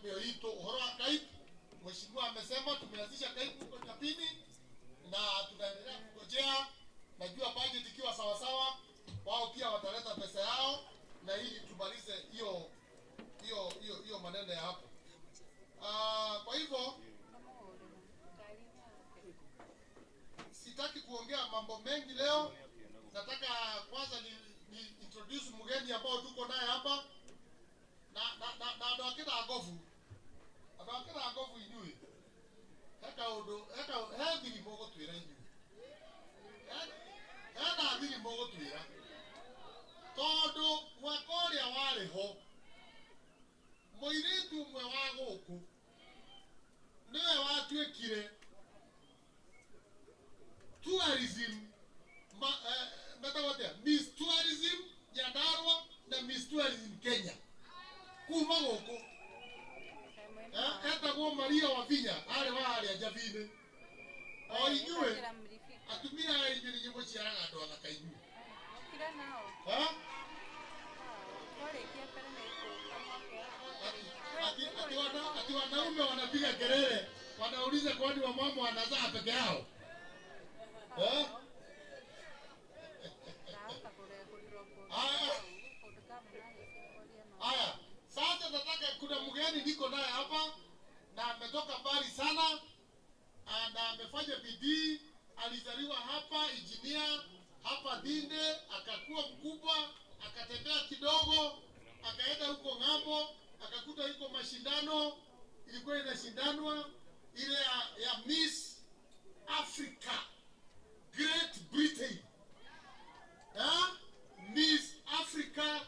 Mioito uhoro wa KAIP. Mheshimiwa amesema tumeanzisha KAIP huko Chapini na tunaendelea kungojea. Najua budget ikiwa sawasawa, wao pia wataleta pesa yao na ili tumalize hiyo hiyo hiyo hiyo maneno ya hapo. Kwa hivyo sitaki kuongea mambo mengi leo. Nataka kwanza ni introduce mgeni ambao tuko naye hapa na andũ a Kĩrangobu, andũ a Kĩrangobu, inyuĩ he kaũndũ, he thiri mũgũtwĩra inyuĩ. Hena thiri mũgũtwĩra tondũ mwaka ũrĩa warĩ ho mũirĩtu ũmwe wa gũkũ nĩwe watuĩkire tourism metagwo atĩa, Miss Tourism Nyandarua na Miss Tourism Kenya kuma gũkũ. Etagwo Maria Wavinya, arĩ wa harĩa Njabinĩ. O inyuĩ atumia aya, inyuĩ nĩ mũciaraga andũ athaka inyuĩ. Ha? Ati wanaume wanapiga kelele, wanauliza kwani wamama wanazaa peke yao, eh? Aya. Aya, sasa nataka, kuna mgeni niko naye hapa na ametoka mbali sana na amefanya bidii. Alizaliwa hapa, engineer hapa Dinde, akakuwa mkubwa, akatembea kidogo, akaenda huko ng'ambo, akakuta iko mashindano, ilikuwa inashindanwa ile ya Miss Africa Great Britain. Ha? Miss Africa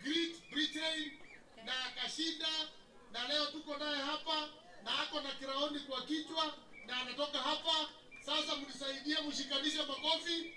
Great Britain, na akashinda, na leo tuko naye hapa na ako na crown kwa kichwa na anatoka hapa. Sasa mnisaidie, mshikanishe makofi,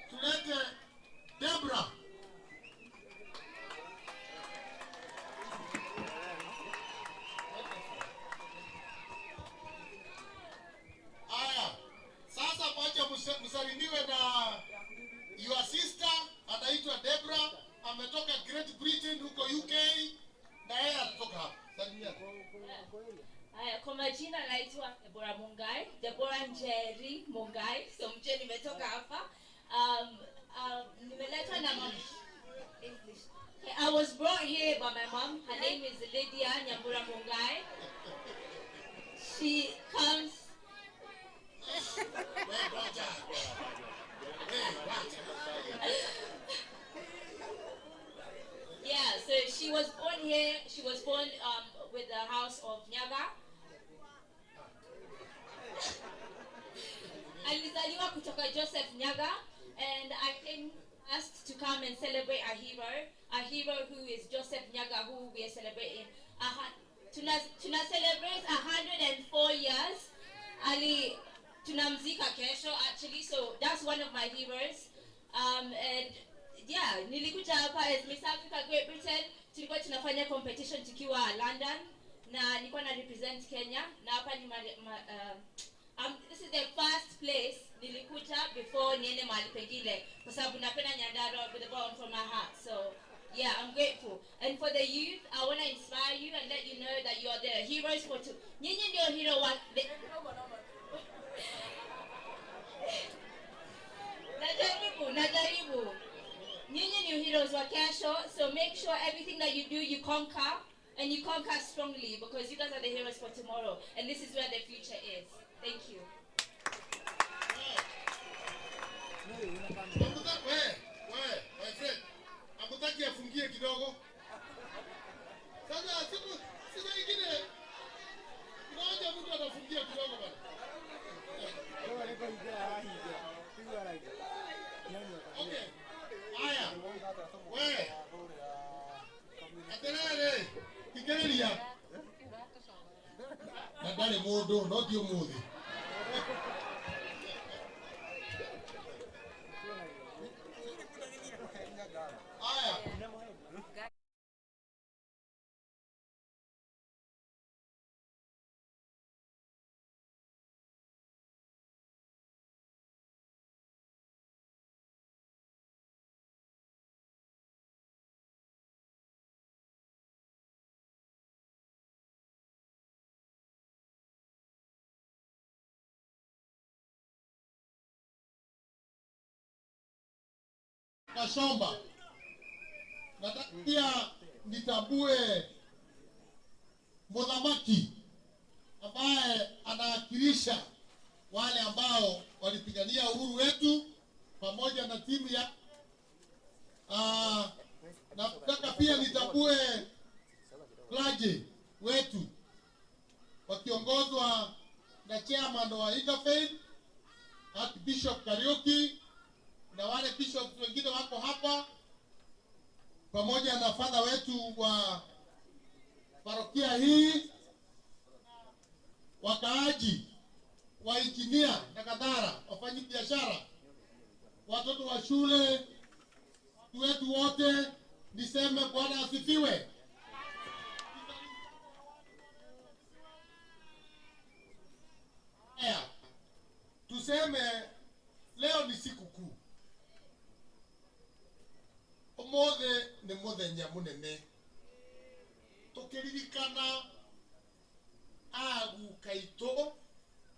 tulete Debra. Aya, sasa wacha msalimiwe na your sister, anaitwa Debra, ametoka Great Britain huko UK, na yeye atatoka hapa. Salimia. Haya, kwa majina naitwa Deborah Mungai, Deborah Njeri Mungai. So mje nimetoka hapa. Nimeletwa na mom. English. Okay, I was brought here by my mom. Her name is Lydia Nyambura Mungai. She comes We ngoja. We wacha. Yeah, so she was born here. She was born with the house of Nyaga. Alizaliwa kutoka Joseph Nyaga, and I came asked to come and celebrate a hero who is Joseph Nyaga, who we are celebrating. Tuna celebrate 104 years. Ali tunamzika kesho actually, so that's one of my heroes. And yeah, nilikuja hapa as Miss Africa Great Britain. Tulikuwa tunafanya competition tukiwa London na nilikuwa na represent Kenya na hapa ni this is the first place nilikuja before niende mahali pengine kwa sababu napenda Nyandarua with the bottom from my heart. So yeah, I'm grateful. And for the youth, I want to inspire you and let you know that you are the heroes for two. Nyinyi ndio hero wa Najaribu, najaribu. Nyinyi ni heroes wa kesho, so make sure everything that you do, you conquer, and you conquer strongly because you guys are the heroes for tomorrow, and this is where the future is. Thank you. We, we, my friend. Hamtaki afungie kidogo. Sasa siku nyingine ngoja mtu anafungia kidogo bana. Okay. Aya. We. Aterere. Thikĩrĩria. Na ndarĩ mũndũ no ti ũmũthĩ. Aya. Kashomba. Nataka pia nitambue muthamaki ambaye anawakilisha wale ambao walipigania uhuru wetu pamoja na timu ya nataka pia nitambue clergy wetu wakiongozwa na chairman wa Interfaith Archbishop Kariuki na wale bishops wengine wako hapa pamoja na father wetu wa parokia hii, wakaaji wa injinia na Kadhara, wafanyi biashara, watoto wa shule, watu wetu wote, niseme Bwana asifiwe. Haya, tuseme leo ni siku kuu, umuthi ni muthenya munene tukiririkana aguka itu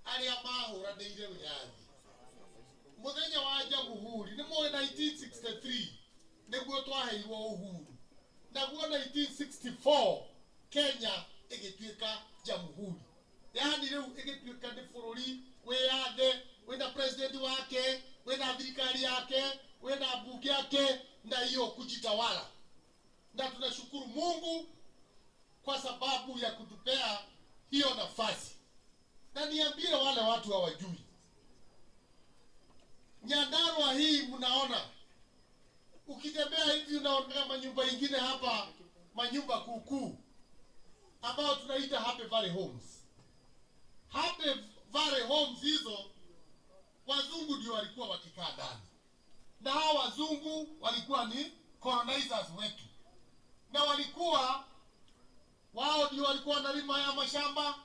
aria mahuraniire wiyathi. Muthenya wa Jamhuri ni mwaka 1963 niguo twaheirwo uhuru, naguo 1964 Kenya igituika jamhuri, yaani riu igituika ni bururi wiyathe, wina president wake, wina thirikari yake, wina bunge yake na hiyo kujitawala. Na tunashukuru Mungu kwa sababu ya kutupea hiyo nafasi. Na niambie wale watu hawajui, Nyandarua hii mnaona, ukitembea hivi unaona manyumba ingine hapa, manyumba kuukuu ambao tunaita Happy Valley Homes. Happy Valley Homes hizo wazungu ndio walikuwa wakikaa ndani, na hawa wazungu walikuwa ni colonizers wetu, na walikuwa wao ndio walikuwa wanalima haya mashamba,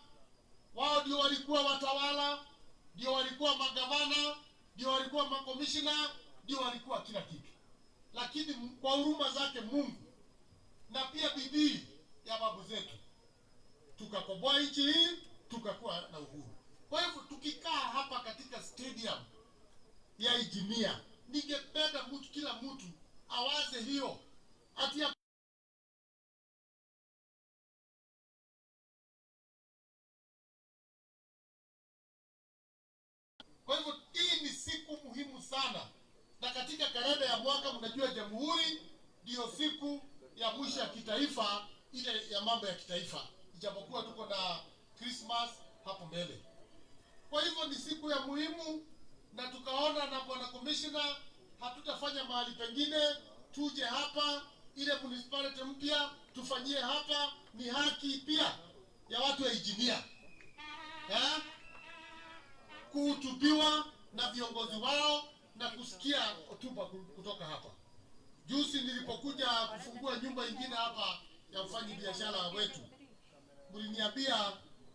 wao ndio walikuwa watawala, ndio walikuwa magavana, ndio walikuwa makomishina, ndio walikuwa kila kitu. Lakini kwa huruma zake Mungu na pia bidii ya babu zetu tukakomboa nchi hii, tukakuwa na uhuru. Kwa hivyo tukikaa hapa katika stadium ya Injinia, ningependa mtu, kila mtu awaze hiyo ati ya Kwa hivyo hii ni siku muhimu sana, na katika kalenda ya mwaka mnajua Jamhuri ndio siku ya mwisho ya kitaifa, ile ya mambo ya kitaifa, ijapokuwa tuko na Christmas hapo mbele. Kwa hivyo ni siku ya muhimu, na tukaona na bwana commissioner hatutafanya mahali pengine, tuje hapa ile municipality mpya tufanyie hapa. Ni haki pia ya watu wa Injinia kuhutubiwa na viongozi wao na kusikia hotuba kutoka hapa. Juzi nilipokuja kufungua nyumba ingine hapa ya mfanyi biashara wetu, mliniambia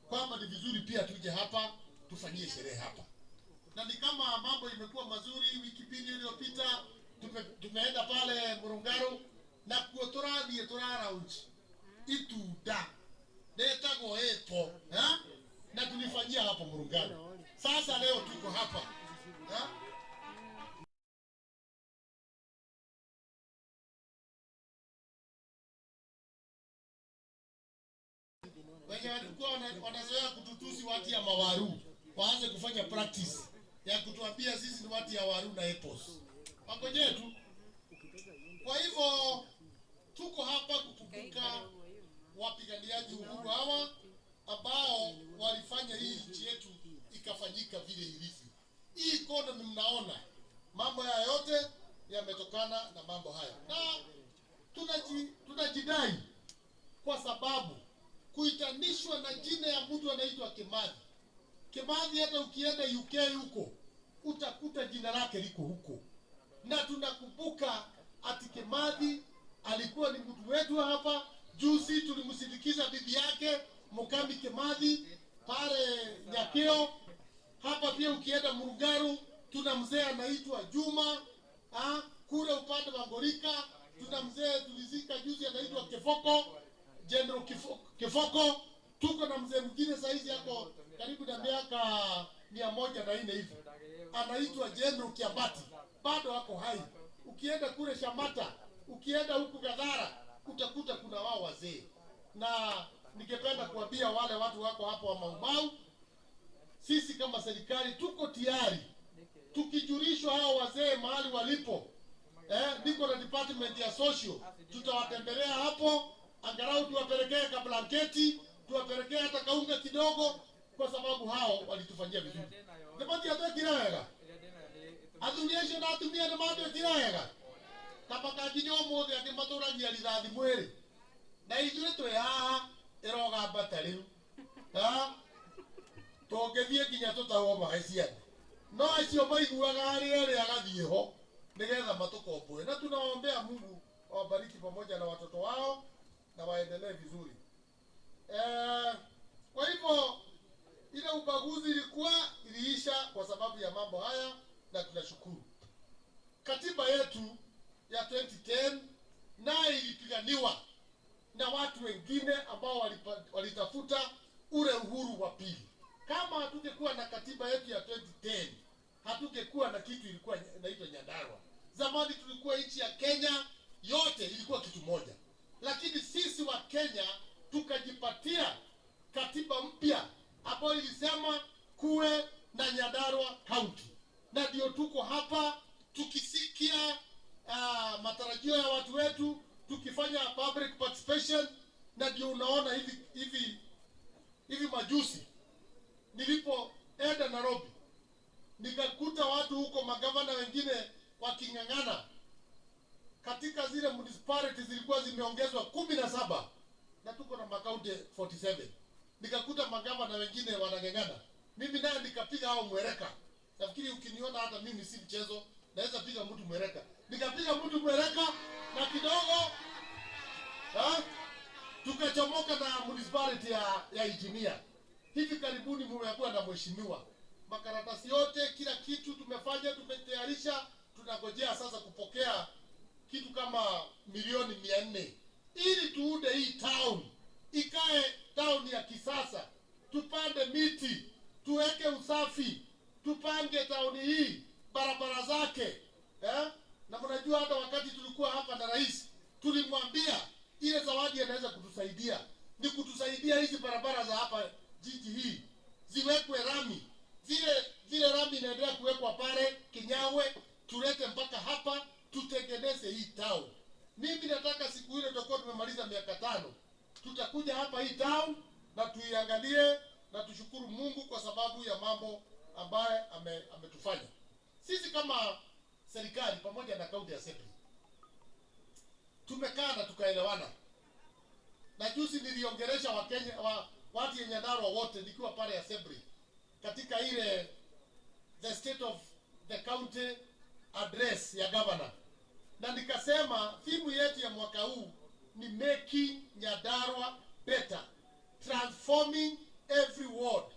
kwamba ni vizuri pia tuje hapa tufanyie sherehe hapa, na ni kama mambo imekuwa mazuri. Wiki mbili iliyopita tumeenda pale Murungaru na kuo turathie turaraunch itunda letagwo epo na tulifanyia hapo Murungaru. Sasa leo tuko hapa wenye walikuwa wanazoea kututusi watu ya mawaru waanze kufanya practice ya kutuambia sisi ni watu ya waru na apples, wangojee tu. Kwa hivyo tuko hapa kukumbuka wapiganiaji uhuru hawa ambao walifanya hii nchi yetu ikafanyika vile ilivyo. Hii economy mnaona mambo haya yote yametokana na mambo haya, na tunajidai kwa sababu kuitanishwa na jina ya mtu anaitwa Kimathi. Kimathi hata ukienda UK huko utakuta jina lake liko huko, na tunakumbuka ati Kimathi alikuwa ni mtu wetu hapa. Juzi tulimsindikiza bibi yake Mukami Kimathi pale Nyakeo. Hapa pia ukienda Murugaru tuna mzee anaitwa Juma. Kule upande wa Ngorika tuna mzee tulizika juzi anaitwa Kifoko, General Kifoko. Tuko na mzee mwingine saizi yako karibu na miaka 104 hivi, anaitwa General Kiambati, bado ako hai. Ukienda kule Shamata, ukienda huku Gadhara, utakuta kuna wao wazee. Na ningependa kuambia wale watu wako hapo wa Maumau, sisi kama serikali tuko tayari tukijulishwa hao wazee mahali walipo, niko na department ya social, tutawatembelea hapo, angalau tuwapelekee kablanketi, tuwapelekee hata kaunga kidogo, kwa sababu hao walitufanyia vizuri. Nĩ matiatwĩkire wega athuri acio na atumia nĩ matwĩkire wega ta nginya ũmũthĩ angĩ matũragia rithathi mwĩrĩ na ithuĩ twĩ haha ĩrogamba ta rĩu. Ha? Tũngĩthiĩ nginya tũtahwo maĩ ciana no acio maiguaga harĩa erĩ agathiĩ ho nĩgetha matũkomboe, na tunawaombea Mungu awabariki pamoja na watoto wao na waendelee vizuri. Kwa hivyo ile ubaguzi ilikuwa iliisha kwa sababu ya mambo haya, na tunashukuru. Katiba yetu ya 2010 naye ilipiganiwa na watu wengine ambao walitafuta ule uhuru wa pili. Kama hatungekuwa na katiba yetu ya 2010, hatungekuwa na kitu ilikuwa inaitwa Nyandarua. Zamani tulikuwa nchi ya Kenya yote ilikuwa kitu moja, lakini sisi wa Kenya tukajipatia katiba mpya ambayo ilisema kuwe na Nyandarua County, na ndio tuko hapa tukisikia matarajio ya watu wetu, tukifanya public participation, na ndio unaona hivi majuzi nilipoenda Nairobi nikakuta watu huko magavana wengine waking'ang'ana katika zile municipalities zilikuwa zimeongezwa 17 na tuko na makaunti 47. Nikakuta magavana wengine wanang'ang'ana, mimi naye nikapiga hao mwereka. Nafikiri ukiniona hata mimi si mchezo, naweza piga mtu mwereka. Nikapiga mtu mwereka na kidogo ha? Tukachomoka na municipality ya Engineer. Hivi karibuni mumekuwa na mheshimiwa, makaratasi yote, kila kitu tumefanya, tumetayarisha, tunangojea sasa kupokea kitu kama milioni 400 ili tuunde hii town ikae town ya kisasa, tupande miti, tuweke usafi, tupange town hii barabara zake eh? Na mnajua hata wakati tulikuwa hapa na rais tulimwambia ile zawadi anaweza kutusaidia ni kutusaidia hizi barabara za hapa jiji hii ziwekwe rami, zile zile rami inaendelea kuwekwa pale Kinyawe, tulete mpaka hapa tutengeneze hii town. Mimi nataka siku ile tutakuwa tumemaliza miaka 5, tutakuja hapa hii town na tuiangalie na tushukuru Mungu kwa sababu ya mambo ambaye ametufanya sisi kama serikali pamoja na county assembly. Tumekaa na tukaelewana, na juzi niliongelesha Wakenya watu ya Nyandarua wote nikiwa pale assembly katika ile the state of the county address ya governor, na nikasema theme yetu ya mwaka huu ni making Nyandarua better, transforming every ward.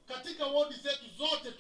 Katika ward zetu zote